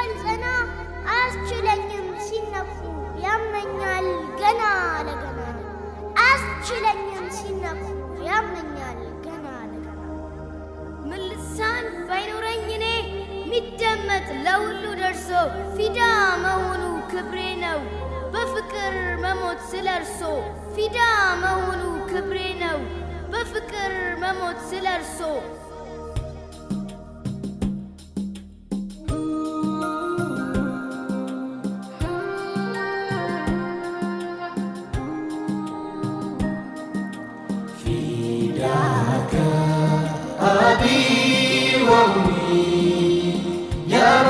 ባልጸና አያስችለኝም ሲነኩ ያመኛል ገና ለገና፣ አያስችለኝም ሲነኩ ያመኛል ገና ለገና። ምን ልሳን ባይኖረኝ እኔ ሚደመጥ ለሁሉ ደርሶ፣ ፊዳ መሆኑ ክብሬ ነው በፍቅር መሞት ስለ እርሶ። ፊዳ መሆኑ ክብሬ ነው በፍቅር መሞት ስለ እርሶ።